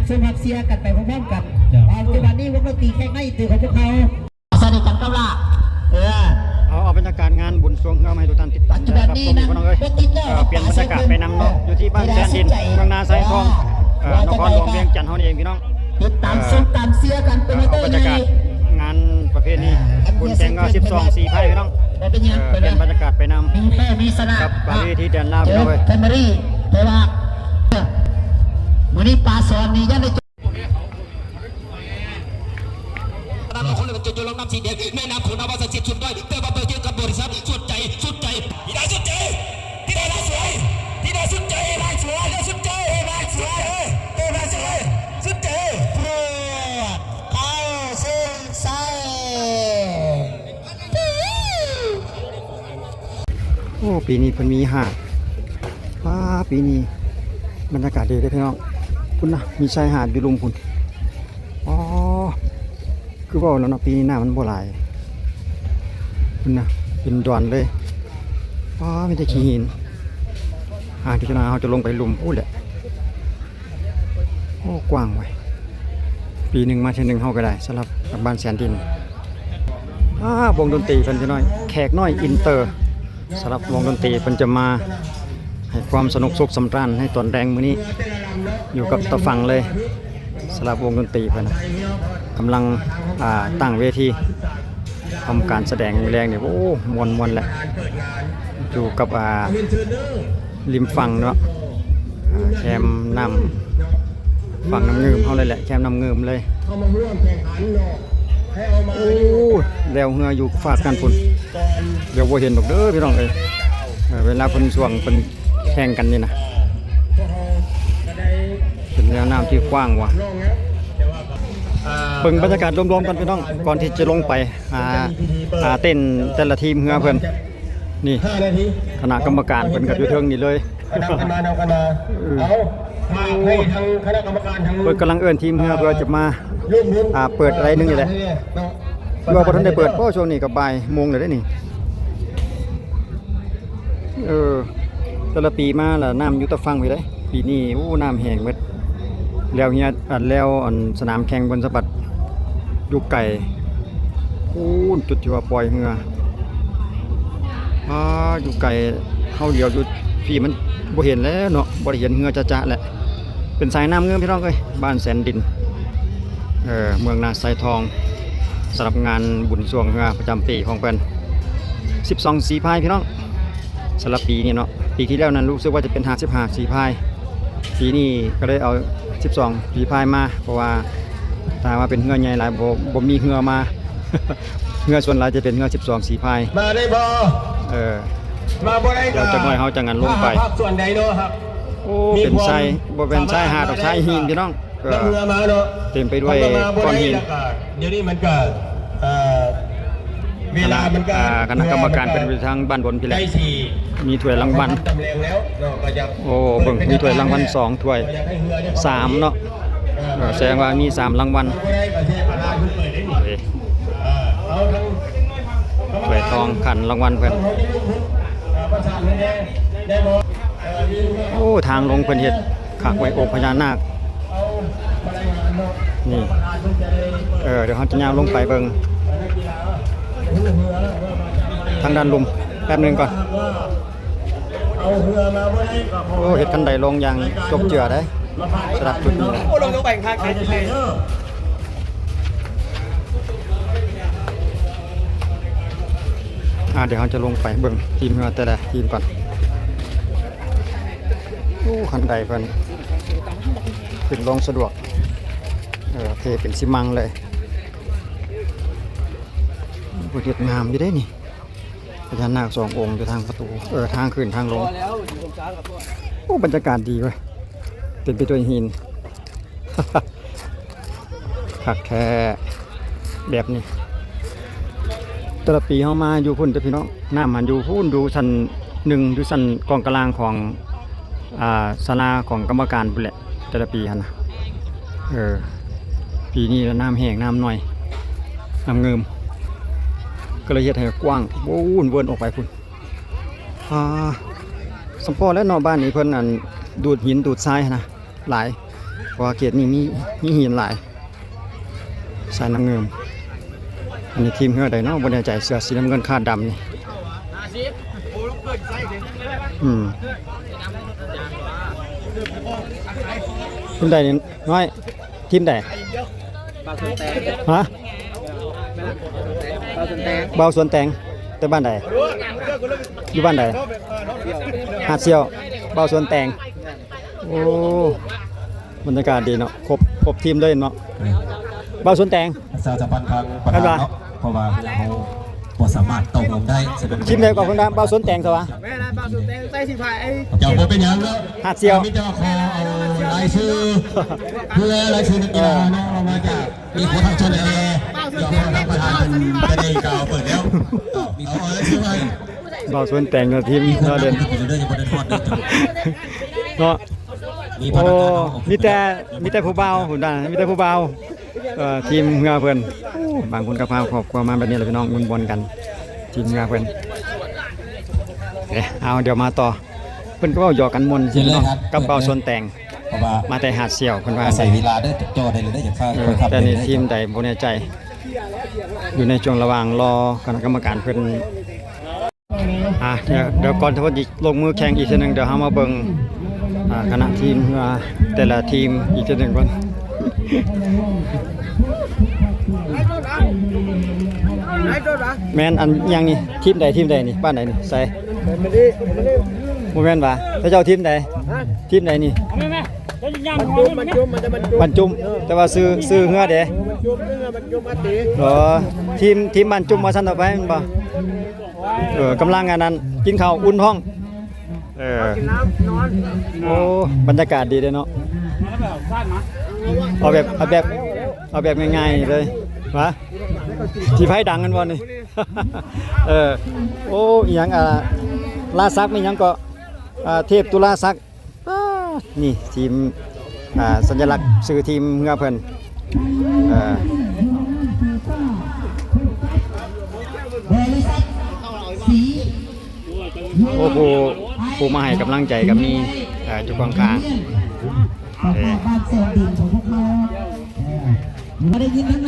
ຊົມຮັບເຊຍກັນໄປພ້ອມໆກັນ. ເຈົ້າ ປັດຈຸບັນນີ້ວົງດົນຕີແຂກໃນຕື່ຂອງພວກເຮົາ ສະເດັດກັນກັບລາ ເອີ ເອົາ ເອົາບັນຍາກາດງານບຸນຊ່ວງເຮືອມາໃຫ້ທຸກທ່ານຕິດຕາມ ປັດຈຸບັນນີ້ນະ ພີ່ນ້ອງເອີຍ. ເອີ ປ່ຽນບັນຍາກາດໄປນຳເນາະ ຢູ່ທີ່ບ້ານແສນດິນ ເມືອງນາຊາຍທອງ ເອີ ນະຄອນຫຼວງວຽງຈັນເຮົານີ້ເອງ ພີ່ນ້ອງ. ຕິດຕາມຊົມຕາມເຊຍກັນເປັນ ເອີ ເອົາບັນຍາກາດງານປະເພນີບຸນແຕ່ງງານສິບສອງສີພາຍ ພີ່ນ້ອງ. ເອີ ປ່ຽນບັນຍາກາດໄປນຳ ມີແພ້ມີຊະນະ ກັບປະເພນີແດນລາວ ພີ່ນ້ອງເອີຍ. ແຟມິລີ ແຕ່ວ່າມື້ນີ້ປາສອນນີ້ຍັງໄດ້ ນຳຄົນລະຈຸດຢູ່ລຳນ້ຳສີແດງ ແມ່ນ້ຳໂຂງນະວາສະສິດສຸດດ້ອຍ ແຕ່ວ່າໄປເຈີກັບບໍລິສັດສຸດໃຈ ສຸດໃຈ ທີ່ໄດ້ສຸດໃຈ ທີ່ໄດ້ລາຍສວຍ ທີ່ໄດ້ສຸດໃຈ ລາຍສວຍ ສຸດໃຈ ລາຍສວຍ ເອີ ລາຍສວຍ ສຸດໃຈ ເພື່ອເອົາເສັ້ນໄຊ. ໂອ້ ປີນີ້ເພິ່ນມີຫາດ ວ້າ ປີນີ້ບັນຍາກາດດີເດ້ພີ່ນ້ອງ. ພຸ້ນນະ ມີຊາຍຫາດຢູ່ລຸ່ມພຸ້ນ. ອໍ ຄືເວົ້າແລ້ວເນາະ ປີນີ້ນ້ຳມັນບໍ່ຫຼາຍ. ພຸ້ນນະ ເປັນດອນເລີຍ. ອໍ ມີແຕ່ຂີ້ຫີນ. ອ່າ ທີ່ຈະເຮົາຈະລົງໄປລຸ່ມພຸ້ນແຫຼະ. ໂອ້ ກວ້າງເວີຍ ປີໜຶ່ງມາເທື່ອໜຶ່ງເຮົາກໍໄດ້ ສຳລັບກັບບ້ານແສນດິນ. ອ້າ ວົງດົນຕີເພິ່ນ ພີ່ນ້ອງ ແຂກນ້ອຍອິນເຕີ ສຳລັບວົງດົນຕີເພິ່ນຈະມາໃຫ້ຄວາມສະໜຸກສຸກສຳຣານໃນຕອນແລງມື້ນີ້ ຢູ່ກັບຕາຝັ່ງເລີຍ. ສຳລັບວົງດົນຕີເພິ່ນກຳລັງ ອ່າ ຕັ້ງເວທີ ທຳການສະແດງມື້ແລງນີ້ ໂອ້ ມ່ວນໆ ແຫຼະ ຢູ່ກັບ ອ່າ ລິມຝັ່ງເນາະ ອ່າ ແຄມນ້ຳ ຝັ່ງນ້ຳງື່ມເຮົາເລີຍແຫຼະ ແຄມນ້ຳງື່ມເລີຍ. ໂອ້ ແລວເຮືອຢູ່ຟາກນັ້ນພຸ້ນ ດຽວບໍ່ເຫັນດອກເດີພີ່ນ້ອງເອີຍ. ເອີ ເວລາເພິ່ນຊ່ວງເພິ່ນ ແຂ່ງກັນນີ້ນະ ເປັນແລວນ້ຳທີ່ກວ້າງວ່າ. ເບິ່ງບັນຍາກາດລວມໆກັນພີ່ນ້ອງ ກ່ອນທີ່ຈະລົງໄປຫາ ຫາເຕັ້ນແຕ່ລະທີມເຮືອເພິ່ນ. ນີ້ຄະນະກຳມະການເພິ່ນກໍຢູ່ເທິງນີ້ເລີຍ. ເອີ ເພິ່ນກຳລັງເອີ້ນທີມເຮືອເພື່ອຈະມາ ອ່າ ເປີດໄລໜຶ່ງນີ້ແຫຼະ ເພື່ອບໍ່ທັນໄດ້ເປີດ ເພາະວ່າຊ່ວງນີ້ກໍບ່າຍໂມງແລ້ວເດ້ນີ້. ເອີ ແຕ່ລະປີມາລະນ້ຳຢູ່ຕາຝັ່ງພີ້ເດ້ ປີນີ້ ໂອ້ ນ້ຳແຫ້ງໝົດ. ແລ້ວເຮືອ ອັນ ແລ້ວ ອັນ ສະໜາມແຂ່ງເພິ່ນສະບັດຢູ່ໄກ ພຸ້ນ ຈຸດທີ່ວ່າປ່ອຍເຮືອ. ອາ ຢູ່ໄກ ເຮົາຫຼຽວຢູ່ພີ້ມັນບໍ່ເຫັນແລ້ວເນາະ ບໍ່ໄດ້ເຫັນເຮືອຈະໆແຫຼະ. ເປັນສາຍນ້ຳງື່ມ ພີ່ນ້ອງເອີຍ ບ້ານແສນດິນ ເອີ ເມືອງນາຊາຍທອງ ສຳລັບງານບຸນຊ່ວງເຮືອປະຈຳປີຂອງເພິ່ນ ສິບສອງສີພາຍ ພີ່ນ້ອງ. ສຳລັບປີນີ້ເນາະ ປີທີ່ແລ້ວນັ້ນຮູ້ສຶກວ່າຈະເປັນຫ້າສິບຫ້າສີພາຍ ປີນີ້ກໍເລີຍເອົາສິບສອງສີພາຍມາ ເພາະວ່າຖ້າວ່າເປັນເຮືອໃຫຍ່ຫຼາຍ ບໍ່ ບໍ່ມີເຮືອມາ ເຮືອສ່ວນຫຼາຍຈະເປັນເຮືອສິບສອງສີພາຍ. ມາໄດ້ບໍ່? ເອີ ມາບໍ່ໄດ້ກໍ ດຽວຈັກໜ້ອຍເຮົາຈັ່ງອັນລົງໄປ. ພາກສ່ວນໃດເນາະ? ໂອ້ ເປັນຊາຍ ບໍ່ແມ່ນຊາຍຫາດດອກ ຊາຍຫີນ ພີ່ນ້ອງ. ເອີ ເຮືອມາເນາະ ເຕັມໄປດ້ວຍກ້ອນຫີນ. ດຽວນີ້ມັນກໍ ເອີ ເວລາມັນກໍ ຄະນະກຳມະການເປັນໄປທາງບ້ານດົນພີ້ແຫຼະ ມີຖ້ວຍລາງວັນ. ໂອ້ ເບິ່ງ ມີຖ້ວຍລາງວັນສອງຖ້ວຍ ສາມເນາະ. ເອີ ແສດງວ່າມີສາມລາງວັນ ເອີ ຖ້ວຍທອງຂັນລາງວັນເພິ່ນ. ໂອ້ ທາງລົງເພິ່ນເຮັດຄັກໄວ້ ອົງພະຍານາກ ນີ້. ເອີ ດຽວເຮົາຈະຍ່າງລົງໄປເບິ່ງທາງດ້ານລຸ່ມແປັບໜຶ່ງກ່ອນ. ໂອ້ ເຮັດຄັນໄດລົງຢ່າງຈົບເຈື່ອເດ້ ສຳລັບຈຸດນີ້. ໂອ້ ລົງໄປຄັກ. ອ່າ ດຽວເຮົາຈະລົງໄປເບິ່ງທີມເຮືອແຕ່ລະທີມກ່ອນ. ໂອ້ ຄັນໄດເພິ່ນຂຶ້ນລົງສະດວກ ເອີ ເທເປັນຊີມັງເລີຍ. ເພິ່ນເຮັດງາມຢູ່ເດ້ນີ້ ພະຍານາກສອງອົງຢູ່ທາງປະຕູ ເອີ ທາງຂຶ້ນທາງລົງ. ໂອ້ ບັນຍາກາດດີເວີຍ ເຕັມໄປດ້ວຍຫີນ. ຄັກແທ້ແບບນີ້. ແຕ່ລະປີເຮົາມາຢູ່ພຸ້ນເດີພີ່ນ້ອງ ນ້ຳມັນຢູ່ພຸ້ນ ຢູ່ຊັ້ນໜຶ່ງ ຢູ່ຊັ້ນກອງກະລາງຂອງ ອ່າ ສາລາຂອງກຳມະການພຸ້ນແຫຼະ ແຕ່ລະປີຫັ້ນນະ. ເອີ ປີນີ້ລະນ້ຳແຫ້ງ ນ້ຳໜ້ອຍ ນ້ຳງື່ມ ກໍເລີຍເຮັດໃຫ້ກວ້າງ ໂອ້ ເວີນອອກໄປພຸ້ນ. ອ່າ ສຳພໍແລ້ວເນາະ ບ້ານນີ້ເພິ່ນ ອັນ ດູດຫີນດູດຊາຍຫັ້ນນະ ຫຼາຍ ເພາະວ່າເຂດນີ້ມີ ມີຫີນຫຼາຍ ສາຍນ້ຳເງິນ. ອັນນີ້ທີມເຮືອໃດເນາະ ບໍ່ແນ່ໃຈ ເສື້ອສີນ້ຳເງິນຄາດດຳນີ້. ອືມ ທີມໃດນີ້ນ້ອຍ? ທີມໃດ? ຮະ? ບ່າວສວນແຕງ ແຕ່ບ້ານໃດ? ຢູ່ບ້ານໃດ? ຫາດສ່ຽວ ບ່າວສວນແຕງ. ໂອ້ ບັນຍາກາດດີເນາະ ຄົບ ຄົບທີມເລີຍເນາະ ບ່າວສວນແຕງ. ປະຊາສຳພັນທາງປະທານເນາະ ເພາະວ່າເຮົາບໍ່ສາມາດຕໍ່ໂຮມໄດ້. ທີມໃດກໍຄົນດຳ ບ່າວສວນແຕງຊະວະ? ແມ່ນ ບ່າວສວນແຕງໃສ່ສີຟ້າ. ເຈົ້າບໍ່ເປັນຫຍັງເນາະ ຫາດສ່ຽວ. ມີແຕ່ວ່າຂໍເອົາລາຍຊື່ ເພື່ອລາຍຊື່ນັກກິລາເນາະ ເອົາມາຈາກ ມີຄົນທັກຊົນແດ່ ເຈົ້າຂອງທາງປະທານເພິ່ນຈະໄດ້ກ່າວເປີດແລ້ວ. ເອົາ ເອົາລາຍຊື່ມາ. ບ່າວສວນແຕງກັບທີມ ມີຄົນ ເນາະ ເດັ່ນ ເດີ ຍັງບໍ່ໄດ້ທອດເດີ ເນາະ. ໂອ້ ມີແຕ່ ມີແຕ່ຜູ້ບ່າວພຸ້ນນະ ມີແຕ່ຜູ້ບ່າວ. ເອີ ທີມເຮືອເພິ່ນ ໂອ້ ບາງຄົນກໍພາຄອບຄົວມາແບບນີ້ແຫຼະ ພີ່ນ້ອງ ໝູນບ່ອນກັນ ທີມເຮືອເພິ່ນ. ເອີ ເອົາ ດຽວມາຕໍ່ ເພິ່ນກໍເວົ້າຢອກກັນມ່ວນ ເຊີນເລີຍ ພີ່ນ້ອງ ກັບບ່າວສວນແຕງ ເພາະວ່າມາແຕ່ຫາດສ່ຽວ ເພິ່ນວ່າ. ອາໄສເວລາເດີ ຈໍໄດ້ເລີຍ ຢາກພາ ເອີ ແຕ່ນີ້ທີມໃດບໍ່ແນ່ໃຈ ຢູ່ໃນຊ່ວງລະຫວ່າງລໍຄະນະກຳມະການເພິ່ນ. ອ່າ ດຽວ ດຽວກ່ອນທີ່ເພິ່ນຊິລົງມືແຂ່ງອີກເທື່ອໜຶ່ງ ດຽວເຮົາມາເບິ່ງ ອ່າ ຄະນະທີມ ອ່າ ແຕ່ລະທີມອີກເທື່ອໜຶ່ງກ່ອນ. ແມ່ນອັນຫຍັງນີ້? ທີມໃດ ທີມໃດນີ້? ບ້ານໃດນີ້? ໃສ? ບໍ່ແມ່ນຫວາ? ເຂົາເຈົ້າທີມໃດ? ທີມໃດນີ້? ບັນຈຸມ ບັນຈຸມ ແຕ່ວ່າຊື່ ຊື່ເຮືອເດ? ອໍ ທີມ ທີມບັນຈຸມວ່າຊັ້ນຕໍ່ໄປແມ່ນບໍ່? ເອີ ກຳລັງອັນນັ້ນ ກິນເຂົ້າອຸ່ນທ້ອງ. ເອີ ໂອ້ ບັນຍາກາດດີເດ້ເນາະ. ເອົາແບບ ເອົາແບບ ເອົາແບບງ່າຍໆເລີຍຫວາ? ສີໄຟດັງແມ່ນບໍ່ນີ້? ເອີ ໂອ້ ອີ່ຫຍັງ ອ່າ ລາສັກ ມີຫຍັງເກາະ ອ່າ ເທບຕຸລາສັກ. ປາດ ນີ້ທີມ ອ່າ ສັນຍະລັກຊື່ທີມເຮືອເພິ່ນ ເອີ ໂອ້ ຜູ້ ຜູ້ມາໃຫ້ກຳລັງໃຈກໍມີ ເອີ ຢູ່ຂ້າງໆ ເອີ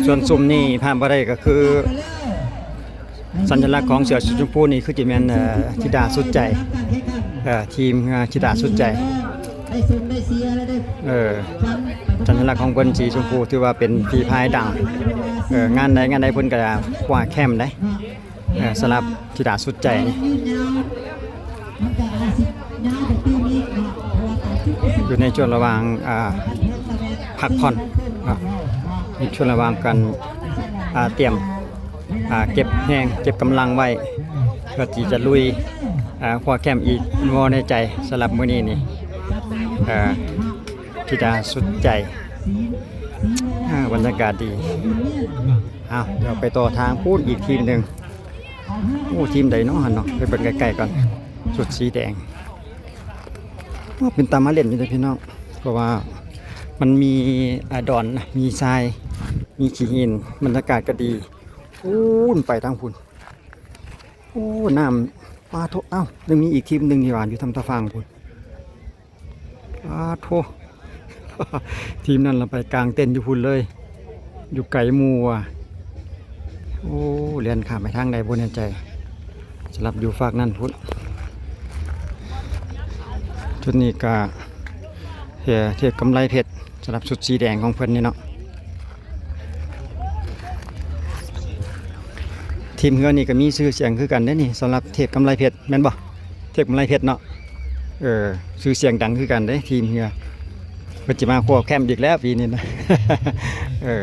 ສ່ວນຊຸມນີ້ພາດບໍ່ໄດ້ກໍຄື ສັນຍະລັກຂອງເສື້ອສີຊົມພູນີ້ຄືຈະແມ່ນ ເອີ ທິດາສຸດໃຈ ເອີ ທີມ ເອີ ທິດາສຸດໃຈ ເອີ ສັນຍະລັກຂອງເພິ່ນສີຊົມພູ ຖືວ່າເປັນຝີພາຍດັງ ເອີ ງານໃດງານໃດເພິ່ນກໍຄວ້າແຄມໄດ໋ ເອີ ສຳລັບທິດາສຸດໃຈນີ້ ຢູ່ໃນຊ່ວງລະຫວ່າງ ອ່າ ພັກຜ່ອນເນາະ ຢູ່ຊ່ວງລະຫວ່າງການ ອ່າ ຕຽມ ອ່າ ເກັບແຮງເກັບກຳລັງໄວ້ ເພື່ອທີ່ຈະລຸຍ ອ່າ ຄວ້າແຄມອີກ ບໍ່ແນ່ໃຈສຳລັບມື້ນີ້ນີ້ ເອີ ທິດາສຸດໃຈ ອ່າ ບັນຍາກາດດີ. ເອົາ ດຽວໄປຕໍ່ທາງພຸ້ນອີກທີມໜຶ່ງ. ໂອ້ ທີມໃດເນາະຫັ້ນເນາະ ໄປເບິ່ງໃກ້ໆກ່ອນ ຊຸດສີແດງ. ໂອ້ ເປັນຕາມາຫຼິ້ນຢູ່ເດ້ພີ່ນ້ອງ ເພາະວ່າມັນມີ ອ່າ ດອນ ມີຊາຍ ມີຂີ້ຫີນ ບັນຍາກາດກໍດີ. ໂອ້ ໄປທາງພຸ້ນ ໂອ້ ນ້ຳ ປາໂທ້ ເອົ້າ ຍັງມີອີກທີມໜຶ່ງນີ້ຫວ່າ ຢູ່ທາງຕາຝັ່ງພຸ້ນ. ປາໂທ້ ທີມນັ້ນລະໄປກາງເຕັນຢູ່ພຸ້ນເລີຍ ຢູ່ໄກໝູ່ວ່າ. ໂອ້ ແລ່ນຂ້າມໄປທາງໃດບໍ່ແນ່ໃຈ ສຳລັບຢູ່ຟາກນັ້ນພຸ້ນ. ຊຸດນີ້ກະ ເທບກຳໄລເພັດ ສຳລັບຊຸດສີແດງຂອງເພິ່ນນີ້ເນາະ. ທີມເຮືອນີ້ກໍມີຊື່ສຽງຄືກັນເດ້ນີ້ ສຳລັບເທບກຳໄລເພັດ ແມ່ນບໍ່? ເທບກຳໄລເພັດເນາະ ເອີ ຊື່ສຽງດັງຄືກັນເດ້ທີມເຮືອ. ເພິ່ນຊິມາຄວ້າແຄມອີກແລ້ວປີນີ້ນະ ເອີ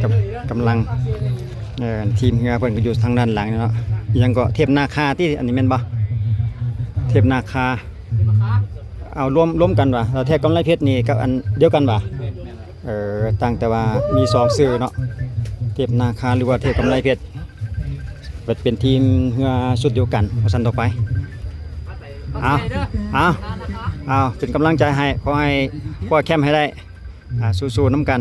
ກຳ ກຳລັງ ເອີ ທີມເຮືອເພິ່ນກໍຢູ່ທາງດ້ານຫຼັງເນາະ. ອີ່ຫຍັງເກາະ ເທບນາຄາຕິ ອັນນີ້ແມ່ນບໍ່? ເທບນາຄາ ເອົາລວມ ລວມກັນວ່າ ແລ້ວເທບກຳໄລເພັດນີ້ກັບອັນດຽວກັນວ່າ? ເອີ ຕ່າງແຕ່ວ່າມີສອງຊື່ເນາະ ເທບນາຄາ ຫຼືວ່າເທບກຳໄລເພັດ ເປັນທີມເຮືອຊຸດດຽວກັນວ່າຊັ້ນຕໍ່ໄປ. ເອົາ ເອົາ ເອົາ ເປັນກຳລັງໃຈໃຫ້ ຂໍໃຫ້ຄວ້າແຄມໃຫ້ໄດ້ ອ່າ ສູ້ໆນຳກັນ.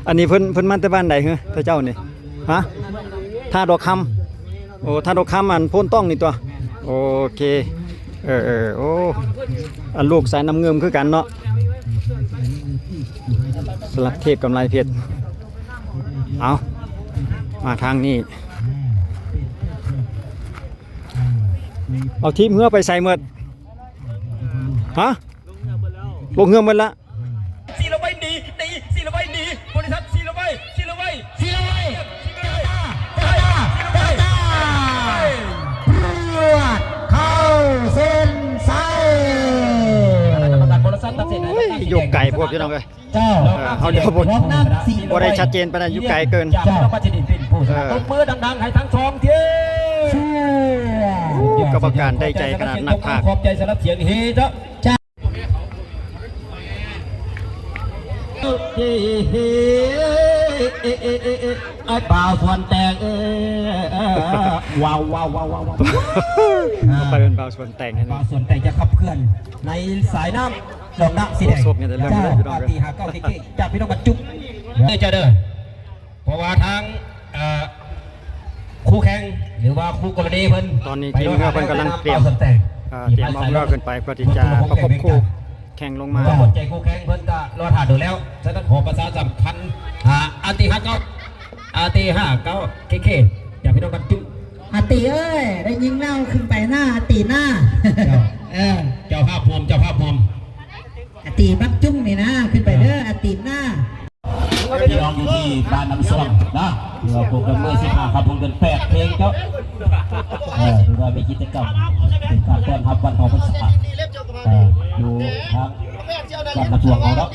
ອັນນີ້ເພິ່ນ ເພິ່ນມາແຕ່ບ້ານໃດເຮີ ເຂົາເຈົ້ານີ້? ຮະ? ທ່າດອກຄຳ. ໂອ້ ທ່າດອກຄຳ ອັນໂພນຕ້ອງນີ້ຕົວະ. ໂອເຄ ເອີ ເອີ ໂອ້ ອັນລູກສາຍນ້ຳເງິມຄືກັນເນາະ ສະລັດເທບກຳໄລເພັດ. ເອົາ ມາທາງນີ້ ເອົາ ທີມເຮືອໄປໃສໝົດ? ຮະ? ລົງເຮືອໝົດລະ. ສີລະໄວໜີ ໜີ ສີລະໄວໜີ ບໍລິສັດສີລະໄວ ສີລະໄວ ສີລະໄວ ເຈົ້າຕາ ເຈົ້າຕາ ເຈົ້າຕາ ພຣວດ ເຂົ້າເສັ້ນໄຊ. ໂອ້ຍ ຢູ່ໄກໂພດ ພີ່ນ້ອງເອີຍ. ເຈົ້າ ເອີ ເຮົາບໍ່ ບໍ່ໄດ້ຊັດເຈນປານໃດ ຢູ່ໄກເກີນ. ເຈົ້າ ເປັນຜູ້ຊະນະ ເອີ ຕົບມືດັງໆ ໃຫ້ທັງສອງທີມ. ໂອ້ ກຳມະການໄດ້ໃຈຂະໜາດ ນັກພາກ ຂອບໃຈສຳລັບສຽງເຮເຈົ້າ. ເອີ ເອີ ເອີ ເອີ ເອີ ເອີ ອ້າຍບ່າວສວນແຕງ ເອີ ເອີ ເອີ ເອີ ວ້າວ ວ້າວ ວ້າວ ວ້າວ ວ້າວ ໄປເປັນບ່າວສວນແຕງ ບ່າວສວນແຕງຈະຂັບເຄື່ອນໃນສາຍນ້ຳ ດອກນ້ຳສີແດງ. ເຈົ້າ ອາ ຕີຫ້າເກົ້າ ເຄເຄ ຈາກພີ່ນ້ອງບັນຈຸ ເດີ ເຈົ້າເດີ. ເພາະວ່າທາງ ເອີ ຄູ່ແຂ່ງ ຫຼືວ່າຄູ່ກໍລະນີເພິ່ນ ຕອນນີ້ທີມເຮືອເພິ່ນກຳລັງຕຽມ ເອີ ຕຽມອອກເຮືອຂຶ້ນໄປ ເພື່ອທີ່ຈະປະກົບຄູ່ແຂ່ງລົງມາ. ໃຈຄູ່ແຂ່ງເພິ່ນກໍລໍຖ້າດົນແລ້ວ ສະນັ້ນຂໍປະຊາສຳພັນ ອາ ອາ ຕີຫ້າເກົ້າ ອາ ຕີຫ້າເກົ້າ ເຄເຄ ຈາກພີ່ນ້ອງບັນຈຸ. ອາ ຕີເອີຍ ໄດ້ຍິງແລ້ວ ຂຶ້ນໄປໜ້າ ອາ ຕີໜ້າ. ເຈົ້າ ເອີ ເຈົ້າພາບພູມ ເຈົ້າພາບພູມ ອາ ຕີບັກຈຸ້ງນີ້ນະ ຂຶ້ນໄປເດີ ອາ ຕີໜ້າ. ພີ່ນ້ອງຢູ່ທີ່ບ້ານນ້ຳສ້ວມເນາະ ຖືວ່າພວກກັນເມື່ອສິບຫ້າຄ່ຳເດືອນແປດເພງເຈົ້າ ເອີ ຖືວ່າມີກິດຈະກຳເປັນການຕ້ອນຮັບວັນອອກພັນສາ ເອີ ຢູ່ທາງບ້ານນ້ຳສ້ວມເຮົາເນາະ.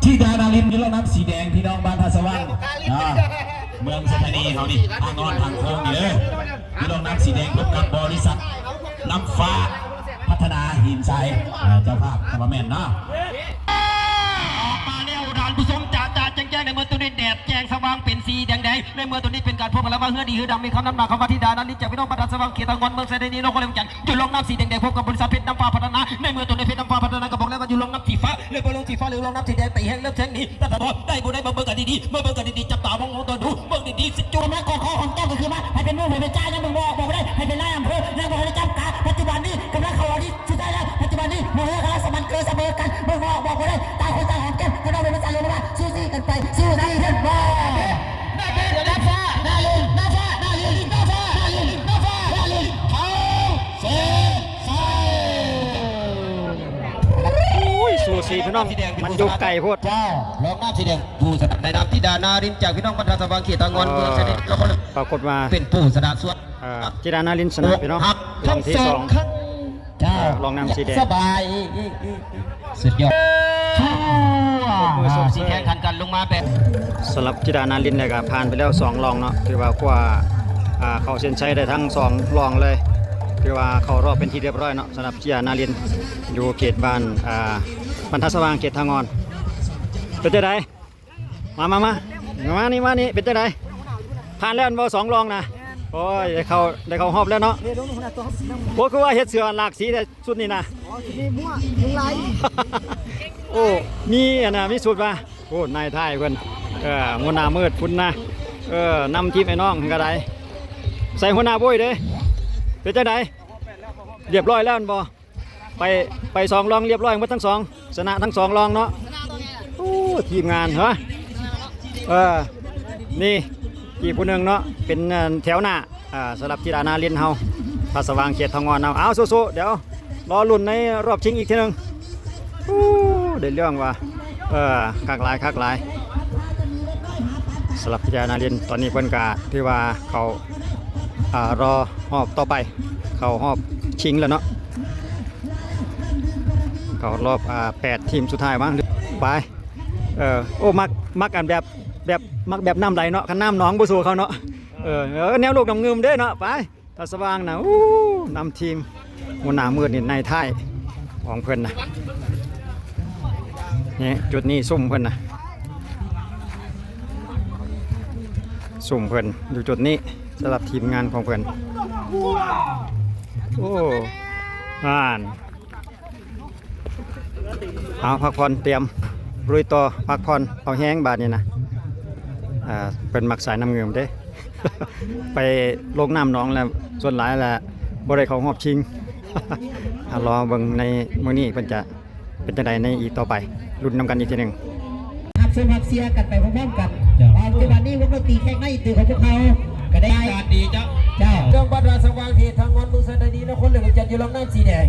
ທິດານາລິນຢູ່ລອງນ້ຳສີແດງ ພີ່ນ້ອງບ້ານທ່າສະຫວ່າງເນາະ ເມືອງໄຊທານີເຮົານີ້ ທາງນອນທາງໂຄ້ງນີ້ເດີ ຢູ່ລອງນ້ຳສີແດງ ພົບກັບບໍລິສັດນ້ຳຟ້າ ພັດທະນາຫີນຊາຍ ເອີ ເຈົ້າພາບກະບໍ່ແມ່ນເນາະ. ອອກມາແລ້ວທ່ານຜູ້ຊົມ ຈະ ຈະແຈ້ງໆ ໃນເມື່ອຕົວນີ້ແດດແຈ້ງສະຫວ່າງເປັນສີແດງໆ ໃນເມື່ອຕົວນີ້ເປັນການພົບກັນລະຫວ່າງເຮືອດີເຮືອດຳ ມີຄຳນຳໜ້າຄຳວ່າທິດານາລິນ ຈາກພີ່ນ້ອງບັນດາສະຫວ່າງເຂດຕາງງອນເມືອງໄຊທານີ ລອງກໍເລີຍຈັນ ຢູ່ລອງນ້ຳສີແດງໆ ພົບກັບບໍລິສັດເພັດນ້ຳຟ້າພັດທະນາ ໃນເມື່ອຕົວນີ້ເພັດນ້ຳຟ້າພັດທະນາກໍບອກແລ້ວວ່າຢູ່ລອງນ້ຳສີຟ້າ ແລະບໍ່ລອງສີຟ້າ ຫຼືລອງນ້ຳສີແດງໄປແຮງເລີ່ມແສງນີ້ ຕາຕາບອດ ໄດ້ບໍ່ໄດ້ ມາເບິ່ງກັນດີໆ ມາເບິ່ງກັນດີໆ ຈັບຕາມອງມອງຕອນດູ ເບິ່ງດີໆ ຊິຈູ ມາຂໍ ຂໍຫອມແກ້ມກໍຄືວ່າໃຫ້ເປັນໝູ່ໃຫ້ເປັນຈ້າ ຍັງບໍ່ອອກ ບໍ່ໄດ້ໃຫ້ເປັນນາຍອຳເພີ ຍັງບໍ່ໄດ້ຈັບກາ ປັດຈຸບັນນີ້ກຳລັງເຂົ້າອອດິດສຸດທ້າຍແລ້ວ ປັດຈຸບັນນີ້ໝູ່ເຮືອກຳລັງສະໝັນເກີສະເໝີກັນ ເບິ່ງບໍ່ອອກ ບອກບໍ່ໄດ້ ຕ່າງຄົນຕ່າງຫອມແກ້ມ ກະນອກເປັນພາສາຫຼວງວ່າ ຊູຊີກັນໄປ ສູ້ໄດ້ເຫັນບໍ່? ນ້ຳຟ້າ ນາລິນ ນ້ຳຟ້າ ນາລິນ ນ້ຳຟ້າ ນາລິນ ນ້ຳຟ້າ ນາລິນ ເຂົ້າເສັ້ນໄຊ. ໂອ້ຍ ສູສີພີ່ນ້ອງ ມັນຢູ່ໄກໂພດ. ເຈົ້າ ລອງນ້ຳສີແດງ ຜູ້ຊະນະ ໄດ້ນຳທິດານາລິນ ຈາກພີ່ນ້ອງບັນດາສະຫວ່າງເຂດຕາງງອນ ເອີ ເມືອງໄຊທານີ ລະຄົນ ປາກົດວ່າ ເປັນຜູ້ຊະນະສ່ວນ ເອີ ທິດານາລິນຊະນະພີ່ນ້ອງ ຮອບທັງສອງຄັ້ງ. ເຈົ້າ ເອີ ລອງນ້ຳສີແດງ ສະບາຍ ສຸດຍອດ ຜູ້ ຜູ້ ຜູ້ ຜູ້ ຜູ້ ຜູ້ ຜູ້ ຜູ້ ຜູ້ ສຳລັບທິດານາລິນນີ້ກໍຜ່ານໄປແລ້ວສອງລອງເນາະ ຖືວ່າຄວ້າ ອ່າ ເຂົ້າເສັ້ນໄຊໄດ້ທັງສອງລອງເລີຍ ຖືວ່າເຂົ້າຮອບເປັນທີ່ຮຽບຮ້ອຍເນາະ ສຳລັບທິດານາລິນ ຢູ່ເຂດບ້ານ ອ່າ ບັນດາສະຫວ່າງ ເຂດທ່າງອອນ. ເປັນຈັ່ງໃດ? ມາ ມາ ມາ ມານີ້ ມານີ້ ເປັນຈັ່ງໃດ? ຜ່ານແລ້ວແມ່ນບໍ່ ສອງລອງນະ? ໂອ້ຍ ໄດ້ເຂົ້າ ໄດ້ເຂົ້າຮອບແລ້ວເນາະ. ໂອ້ ຄືວ່າເຮັດເສື້ອຫຼາກສີແທ້ຊຸດນີ້ນະ? ອໍ ຊຸດນີ້ມົ້ວ ຍຸງລາຍ. ໂອ້ ມີອັນນ່າ ມີຊຸດວ່າ ໂອ້ ນາຍທ້າຍເພິ່ນ ເອີ ຫົວໜ້າມືດພຸ້ນນະ ເອີ ນຳທີມໄອ້ນ້ອງກໍໄດ້ ໃສ່ຫົວໜ້າໂບ້ຍເດ້. ເປັນຈັ່ງໃດ? ຮຽບຮ້ອຍແລ້ວແມ່ນບໍ່? ໄປ ໄປສອງລອງຮຽບຮ້ອຍໝົດທັງສອງ ຊະນະທັງສອງລອງເນາະ. ໂອ້ ທີມງານ ຮະ ເອີ ນີ້ອີກຜູ້ໜຶ່ງເນາະ ເປັນ ເອີ ແຖວໜ້າ ອ່າ ສຳລັບທິດານາລິນເຮົາ ພາສະຫວ່າງເຂດທອງອ່ອນເຮົາ. ເອົາ ສູ້ໆ ດຽວລໍລຸ້ນໃນຮອບຊິງອີກເທື່ອໜຶ່ງ. ໂອ້ ໄດ້ເລື່ອງວ່າ ເອີ ຄັກຫຼາຍ ຄັກຫຼາຍ ສຳລັບທິດານາລິນ. ຕອນນີ້ເພິ່ນກະຖືວ່າເຂົ້າ ອ່າ ລໍຮອບຕໍ່ໄປ ເຂົ້າຮອບຊິງແລ້ວເນາະ. ເຂົ້າຮອບ ອ່າ ແປດທີມສຸດທ້າຍຫວາ ຫຼື ໄປ ເອີ ໂອ້ ມັກ ມັກອັນແບບ ແບບ ມັກແບບນ້ຳໄຫຼເນາະ ຄັນນ້ຳໜອງບໍ່ສູ້ເຂົາເນາະ. ເອີ ເອີ ແນວໂລກນ້ຳງື່ມເດ້ເນາະ. ໄປ ຕາສະຫວ່າງນະ ໂອ້ ນຳທີມ ຫົວໜ້າມືດນີ້ ນາຍທ້າຍຂອງເພິ່ນນະ. ນີ້ ຈຸດນີ້ຊຸ້ມເພິ່ນນະ ຊຸ້ມເພິ່ນຢູ່ຈຸດນີ້ ສຳລັບທີມງານຂອງເພິ່ນ. ໂອ້ ອ່ານ ເອົາ ພັກຜ່ອນ ຕຽມລຸຍຕໍ່ ພັກຜ່ອນເອົາແຮງບາດນີ້ນະ. ອ່າ ເພິ່ນມັກສາຍນ້ຳງື່ມເດ້ ໄປລົງນ້ຳໜອງແລ້ວ ສ່ວນຫຼາຍແລ້ວ ບໍ່ໄດ້ເຂົ້າຮອບຊິງ ອ່າ ລໍເບິ່ງໃນມື້ນີ້ເພິ່ນຈະເປັນຈັ່ງໃດໃນອີກຕໍ່ໄປ ລຸ້ນນຳກັນອີກເທື່ອໜຶ່ງ. ຮັບຊົມຮັບເຊຍກັນໄປພ້ອມໆກັນ. ເຈົ້າ ປັດຈຸບັນນີ້ວົງດົນຕີແຂກໃນຕື່ຂອງພວກເຮົາກໍໄດ້ການດີເຈົ້າ. ເຈົ້າ ນ້ອງບັດລາຊະຫວ່າງ ເຂດທາງງອນ ເມືອງໄຊທານີ ນະຄອນຫຼວງວຽງຈັນ ຢູ່ລອງນ້ຳສີແດງ.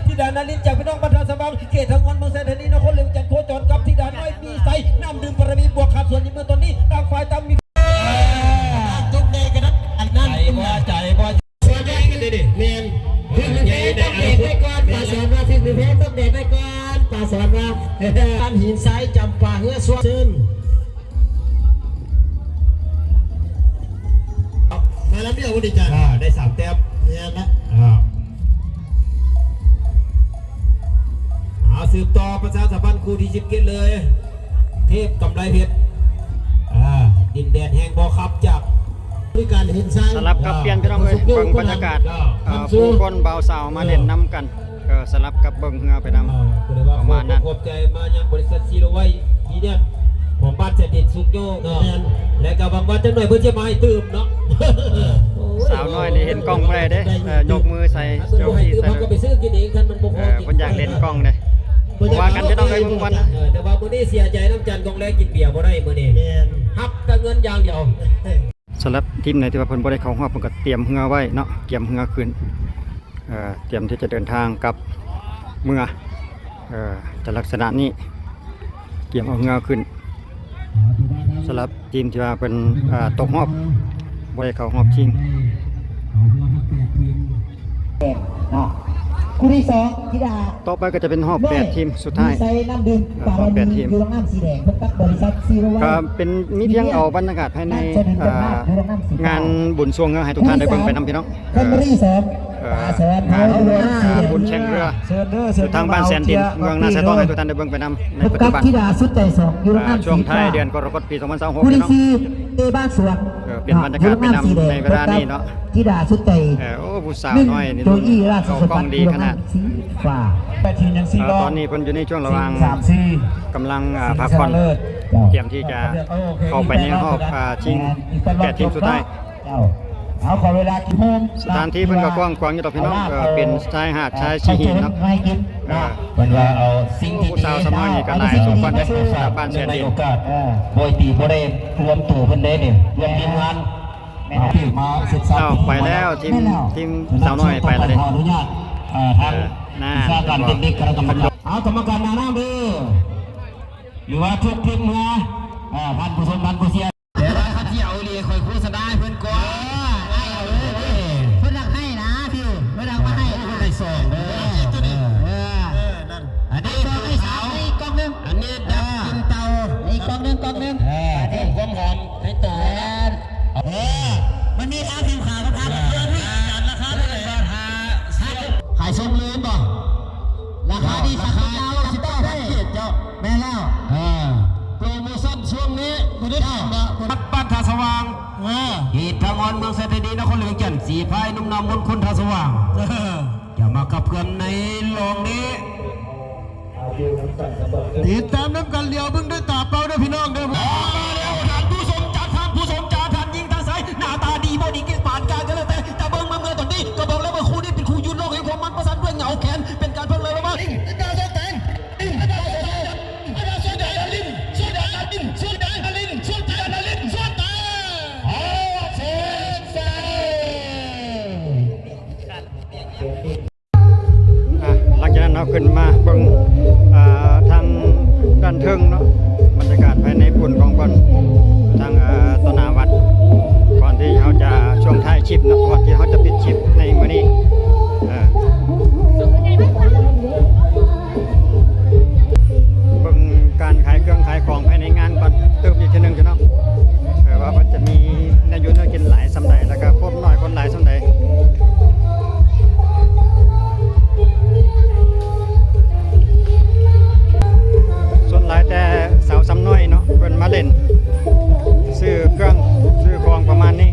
ທິດານາລິນຈາກພີ່ນ້ອງບັດລາຊະຫວ່າງ ເຂດທາງງອນ ເມືອງໄຊທານີ ນະຄອນຫຼວງວຽງຈັນ ໂຄຈອນກັບທິດານ້ອຍມີໄຊ ນ້ຳດື່ມບາລະມີ ບວກຂາດສ່ວນໃນມື້ຕອນນີ້ ຕ່າງຝ່າຍຕ່າງມີ ຕົກແດງກັນ ອັນນັ້ນໃຈບໍ່ ໃຈບໍ່ ສວນແດງກັນເດ້ນີ້ ແມ່ນ ຖືກແດງຕ້ອງແດງໄວ້ກ່ອນ ປາສອນວ່າ ຖືກແດງຕ້ອງແດງໄວ້ກ່ອນ ປາສອນວ່າ ບ້ານຫີນຊາຍ ຈຳປາ ເຮືອສວນ ເຊີນ ມາລຳດຽວບໍ່ໄດ້ຈ້າ ອ່າ ໄດ້ສາມແຕ້ມ ແມ່ນລະ ອ່າ ເອົາ ສືບຕໍ່ປະຊາສຳພັນຄູ່ທີສິບເຈັດເລີຍ ເທບກຳໄລເພັດ ອ່າ ດິນແດນແຫ່ງບໍ່ຂັບ ຈາກ ສະຫຼັບກັບປ່ຽນ ພີ່ນ້ອງເອີຍ ເບິ່ງບັນຍາກາດ ເອີ ຜູ້ຄົນບ່າວສາວມາຫຼິ້ນນຳກັນ ເອີ ສະຫຼັບກັບເບິ່ງເຮືອໄປນຳ ເອີ ປະມານນັ້ນ. ຂອບໃຈມາຍັງບໍລິສັດຊີໂຣໄວ ຢູນຽນ ຂອງບ້ານແສນດິນສຸກໂຍ ແມ່ນ ແລະກໍຫວັງວ່າຈັກໜ້ອຍເພິ່ນຈະມາໃຫ້ຕື່ມເນາະ. ສາວນ້ອຍນີ້ເຫັນກ້ອງບໍ່ໄດ້ເດ້ ເອີ ຍົກມືໃສ່ ຍົກທີ່ໃສ່ ເພິ່ນຢາກຫຼິ້ນກ້ອງເດ້ ວ່າກັນ ພີ່ນ້ອງເອີຍ ເບິ່ງກ່ອນ. ເອີ ແຕ່ວ່າມື້ນີ້ເສຍໃຈນຳຈັນກອງແລ ກິນເບຍບໍ່ໄດ້ມື້ນີ້ ແມ່ນ ຮັບແຕ່ເງິນຢ່າງດຽວ. ສຳລັບທີມໃດທີ່ວ່າເພິ່ນບໍ່ໄດ້ເຂົ້າຮອບ ເພິ່ນກໍຕຽມເຮືອໄວ້ເນາະ ກຽມເຮືອຂຶ້ນ ເອີ ຕຽມທີ່ຈະເດີນທາງກັບເມືອ ເອີ ຈະລັກສະນະນີ້ ກຽມເອົາເຮືອຂຶ້ນ. ສຳລັບທີມທີ່ວ່າເພິ່ນ ເອີ ຕົກຮອບ ບໍ່ໄດ້ເຂົ້າຮອບຊິງ ເນາະ ຄູ່ທີສອງ ທິດາ ຕໍ່ໄປກໍຈະເປັນຮອບແປດທີມສຸດທ້າຍ ມີໄຊນ້ຳດື່ມ ເອີ ຮອບແປດທີມ ຢູ່ໂລງນ້ຳສີແດງ ພົບກັບບໍລິສັດຊີໂຣໄວ ກໍເປັນ ມີພຽງເອົາບັນຍາກາດພາຍໃນ ເອີ ງານບຸນຊ່ວງເຮືອໃຫ້ທຸກທ່ານໄດ້ເບິ່ງໄປນຳ ພີ່ນ້ອງ ເອີ ເອີ ງານ ເອີ ບຸນແຂ່ງເຮືອ ຢູ່ທາງບ້ານແສນດິນ ເມືອງນາຊາຍທອງ ໃຫ້ທຸກທ່ານໄດ້ເບິ່ງໄປນຳໃນປັດຈຸບັນ ທິດາສຸດໃຈສອງ ຢູ່ໂລງນ້ຳສີຟ້າ ເອີ ຊ່ວງທ້າຍເດືອນກໍລະກົດ ປີສອງພັນຊາວຫົກ ພີ່ນ້ອງ ເອີ ເປັນບັນຍາກາດໄປນຳໃນເວລານີ້ເນາະ ທິດາສຸດໃຈ ເອີ ໂອ້ ຜູ້ສາວນ້ອຍນີ້ ໂຈອີ່ ລາຊະສົມບັດ ຢູ່ໂລງນ້ຳສີຟ້າ ເອີ ຕອນນີ້ເພິ່ນຢູ່ໃນຊ່ວງລະຫວ່າງ ກຳລັງ ເອີ ພັກຜ່ອນ ຕຽມທີ່ຈະເຂົ້າໄປໃນຮອບ ເອີ ຊິງແປດທີມສຸດທ້າຍ. ເຈົ້າ ເອົາ ຂໍເວລາກິນໂຮມ ສະຖານທີ່ເພິ່ນກໍກວ້າງຂວາງຢູ່ດອກ ພີ່ນ້ອງ ເອີ ເປັນຊາຍຫາດຊາຍສີຫີນເນາະ ເອີ ເພິ່ນວ່າເອົາສິ່ງທີ່ດີ ຜູ້ສາວສາວນ້ອຍນີ້ກໍຫຼາຍສົມຄວນເດ້ ຈາກບ້ານແສນດິນ ເອີ ບໍ່ຕີບໍ່ໄດ້ລວມໂຕເພິ່ນເດ້ນີ້ ລວມທີມງານ ເອົາ ມາສຶກສາ ເອົາ ໄປແລ້ວ ທີມ ທີມສາວນ້ອຍໄປແລ້ວເດ້ ເອີ ທາງ ເອີ ວິຊາການເຕັກນິກ ຄະນະກຳມະການ ເອົາ ກຳມະການໜ້ານ້ຳເດີ ຫຼືວ່າທຸກທີມເຮືອ ເອີ ທ່ານຜູ້ຊົມ ທ່ານຜູ້ເຊຍ ແຕ່ວ່າຄັນຊິເອົາອີ່ຫຼີ ຂ້ອຍໂຄສະນາໃຫ້ເພິ່ນກ່ອນ ເອີ ເອົາເລີຍ ເພິ່ນຢາກໃຫ້ນະ ພີ່ ເພິ່ນຢາກມາໃຫ້ ເອີ ເພິ່ນໃຫ້ສອງເດີ ເອີ ເອີ ເອີ ນັ້ນ ອັນນີ້ຄືຂາວ ອີກກ້ອງໜຶ່ງ ອັນນີ້ດັບກິ່ນເຕົາ ເອີ ອີກກ້ອງໜຶ່ງ ກ້ອງໜຶ່ງ ເອີ ເພີ່ມຄວາມຫອມໃຫ້ໂຕ ແມ່ນ ເອີ ມັນມີຂາວ ຜິວຂາວກັບຂາວ ເອີ ຂາຍສົ່ງເລີຍບໍ່? ລາຄາດີ ລາຄາເກົ້າສິບເກົ້າພັນກີບເຈົ້າ ແມ່ນແລ້ວ ເອີ ໂປຣໂມຊັນຊ່ວງນີ້ ບໍ່ໄດ້ທຳເນາະ ວັດບ້ານທ່າສະຫວ່າງ ເອີ ເຂດທາງອ່ອນ ເມືອງໄຊທານີ ນະຄອນຫຼວງວຽງຈັນ ສີພາຍໜຸ່ມໜາມມົນຄົນທ່າສະຫວ່າງ ເອີ ຈະມາຂັບເຄື່ອນໃນລອງນີ້ ຕິດຕາມນຳກັນ ຫຼຽວເບິ່ງດ້ວຍຕາເປົ່າເດີພີ່ນ້ອງເດີ ມາແລ້ວ ທ່ານຜູ້ຊົມ ຈາກທ່ານຜູ້ຊົມ ຈາກທ່ານຍິງທາງຊ້າຍ ໜ້າຕາດີບໍ່ດີເກັ່ງປານການກໍແລ້ວແຕ່ ແຕ່ເບິ່ງມາເມື່ອຕອນນີ້ ກໍບອກແລ້ວວ່າຄູ່ນີ້ເປັນຄູ່ຢຸດໂລກແຫ່ງຄວາມມັນ ປະສານດ້ວຍເຫງົາແຂນ ເປັນການເພິ່ງເລີຍລະຫວ່າງ ອ່ະ ຫຼັງຈາກນັ້ນເຮົາຂຶ້ນມາເບິ່ງ ອ່າ ທາງດ້ານເທິງເນາະ ບັນຍາກາດພາຍໃນບຸນຂອງເພິ່ນ ທາງ ອ່າ ຕໍ່ໜ້າວັດ ກ່ອນທີ່ເຮົາຈະ ຊ່ວງທ້າຍຄລິບເນາະ ກ່ອນທີ່ເຮົາຈະປິດຄລິບໃນມື້ນີ້ ເອີ ເບິ່ງການຂາຍເຄື່ອງຂາຍຂອງພາຍໃນງານກ່ອນ ຕື່ມອີກເທື່ອໜຶ່ງເນາະ ເອີ ວ່າເພິ່ນຈະມີແນວຢູ່ແນວກິນຫຼາຍສ່ຳໃດ ແລ້ວກໍຄົນໜ້ອຍຄົນຫຼາຍສ່ຳໃດ. ສ່ວນຫຼາຍແຕ່ສາວສ່ຳນ້ອຍເນາະ ເພິ່ນມາຫຼິ້ນ ຊື້ເຄື່ອງຊື້ຂອງປະມານນີ້.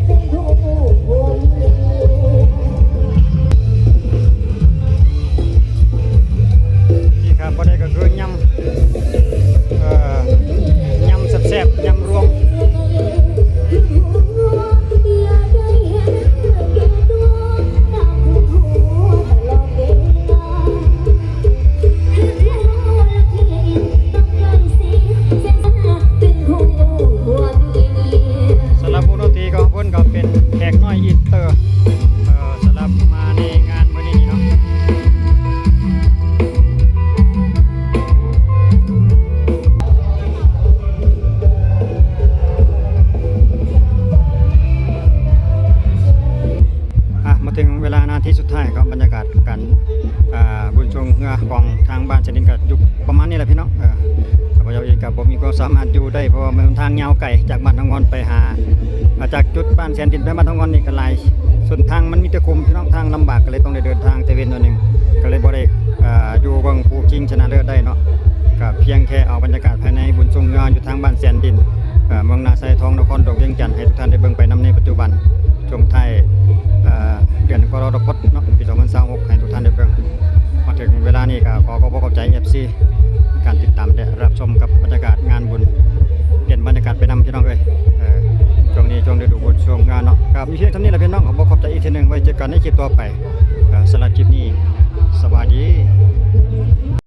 ເຮືອຂອງທາງບ້ານແສນດິນກໍຢູ່ປະມານນີ້ແຫຼະພີ່ນ້ອງ. ເອີ ຂ້າພະເຈົ້າເອງກໍບໍ່ມີຄວາມສາມາດຢູ່ໄດ້ ເພາະວ່າມັນທາງຍາວໄກຈາກບ້ານເຮົາງອນໄປຫາ ອ່າ ຈາກຈຸດບ້ານແສນດິນໄປບ້ານເຮົາງອນນີ້ກໍຫຼາຍ ເສັ້ນທາງມັນມີແຕ່ຂຸມພີ່ນ້ອງ ທາງລຳບາກ ກໍເລີຍຕ້ອງໄດ້ເດີນທາງແຕ່ເວັນໜ້ອຍໜຶ່ງ ກໍເລີຍບໍ່ໄດ້ ເອີ ຢູ່ເບິ່ງຄູ່ຊິງຊະນະເລີດໄດ້ເນາະ. ກໍພຽງແຄ່ເອົາບັນຍາກາດພາຍໃນບຸນຊ່ວງເຮືອຢູ່ທາງບ້ານແສນດິນ ເອີ ເມືອງນາຊາຍທອງ ນະຄອນຫຼວງວຽງຈັນ ໃຫ້ທຸກທ່ານໄດ້ເບິ່ງໄປນຳໃນປັດຈຸບັນ ຊ່ວງທ້າຍ ເອີ ເດືອນກໍລະກົດເນາະ ປີສອງພັນຊາວຫົກ ໃຫ້ທຸກທ່ານໄດ້ເບິ່ງ. ມາເຖິງເວລານີ້ກໍຂໍຂອບອົກຂອບໃຈເອັຟຊີ ການຕິດຕາມ ແລະ ຮັບຊົມກັບບັນຍາກາດງານບຸນ ປ່ຽນບັນຍາກາດໄປນຳພີ່ນ້ອງເອີຍ. ເອີ ຊ່ວງນີ້ຊ່ວງລະດູບຸນຊ່ວງງານເນາະ ກໍມີພຽງເທົ່ານີ້ລະພີ່ນ້ອງ ຂໍຂອບໃຈອີກເທື່ອໜຶ່ງ ໄວ້ເຈີກັນໃນຄລິບຕໍ່ໄປ. ເອີ ສຳລັບຄລິບນີ້ ສະບາຍດີ.